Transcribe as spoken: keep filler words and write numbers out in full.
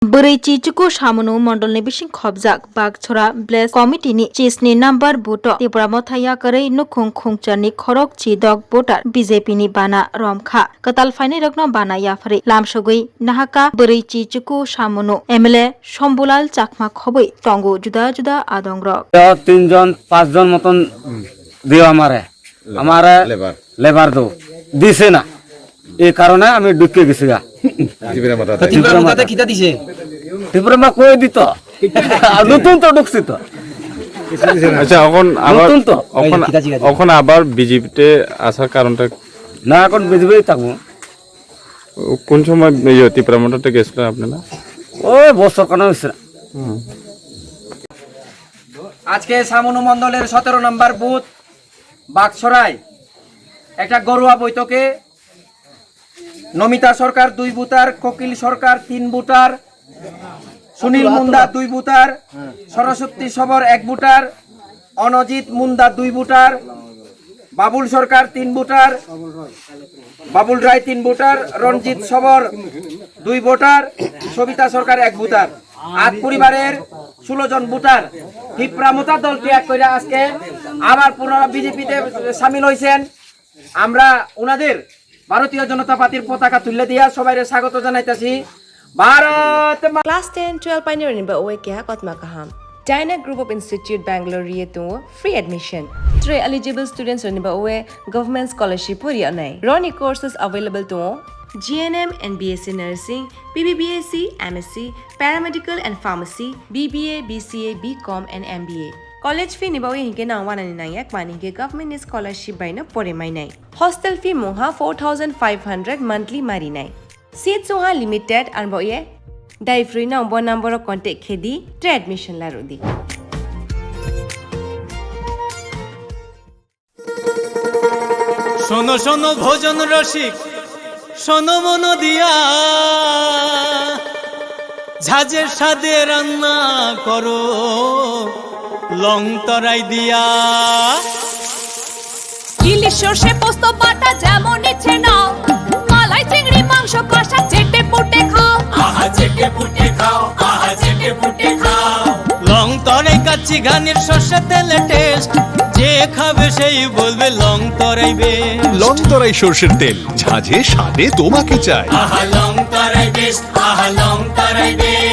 Bwrwi Chichuku Samunu mondolni bising khobjak Bakchora Village Committee ni chisni number booth o Tipra Motha yakarwi nukhung khungcharni khorok chidok voter B J P ni bana romkha. Kwtal phainairokno bana yapharwi lamsogwi nahaka Bwrwi Chichuku Samunu M L A Shambulal Chakma khobwi tongo juda juda adongrok. Yo tinjon, pachjon moton diyo amare. Amare labour. Labour do. Dise na. এই কারণে আমি ঢুকে গেছি গা। Tipra Motha. তো Tipra Motha তে কিতা দিছে? Tipra Motha কই দিত? নতুন তো ঢুকছি তো। আচ্ছা, এখন আবার নতুন তো। এখন, এই যে কিতা জিজ্ঞাসা? এখন আবার বিজেপিতে আসার কারণটা? না, এখন বিজেপি থাকবো। কোন সময় ইয়ে Tipra Motha তে গেছিলেন আপনারা? ওই বছর কানা হয়েছে না। আজকে সামনু মণ্ডলের সতেরো নম্বর বুথ বাগছড়ায় একটা ঘরোয়া বৈঠকে নমিতা সরকার দুই ভোটার, কোকিল সরকার তিন ভোটার, সুনীল মুন্দা দুই ভোটার, সরস্বতী সবর এক ভোটার, অনজিৎ মুন্দা দুই ভোটার, বাবুল সরকার তিন ভোটার, বাবুল রায় তিন ভোটার, রঞ্জিত সবর দুই ভোটার, সবিতা সরকার এক ভোটার। আট পরিবারের ষোলো জন ভোটার তিপ্রা মথা দল ত্যাগ করে আজকে আবার পুনরায় বিজেপিতে সামিল হয়েছেন। আমরা ওনাদের ভারতীয় জনতা পার্টির পতাকা তুলে দিয়া সবাইরে স্বাগত জানাইতেছি। ভারত মা- Class ten, twelve painirokni ba oe keha kotma kaham. Dyna Group of Institute Bangalore ri tongo free admission. Tre eligible students rokni ba oe government scholarship pori anai. Roni courses available tongo G N M and B S C Nursing, B B B S C, M S C, Paramedical and Pharmacy, B B A, B C A, B Com and M B A. College fee ni bagwi hinkhe nang wanani nangya, mani hinkhe government ni scholarship bai no pore mainai. Hostel fee mungha four thousand five hundred monthly marinai. Seats wngha limited, arbo ye dai free no bo number o contact khe di, tre admission la rw di. শোনো শোনো ভোজন রসিক, শোনো মন দিয়া, ঝাঁঝের স্বাদে রান্না করো লং তরাই দিয়া। ইলিশ সর্ষে পোস্ত বাটা যেমন ইচ্ছে নাও, মালাই চিংড়ি মাংস কষা চেটে পুটে খাও। আহা চেটে পুটে খাও, আহা চেটে পুটে খাও। লং তরাই কাচ্চি ঘানির সর্ষে তেলে টেস্ট, যে খাবে সেই বলবে লং তরাই বেস্ট। লং তরাই সর্ষের তেল, ঝাঁঝে স্বাদে তোমাকে চাই। আহা লং তরাই বেস্ট, আহা লং তরাই বেস্ট।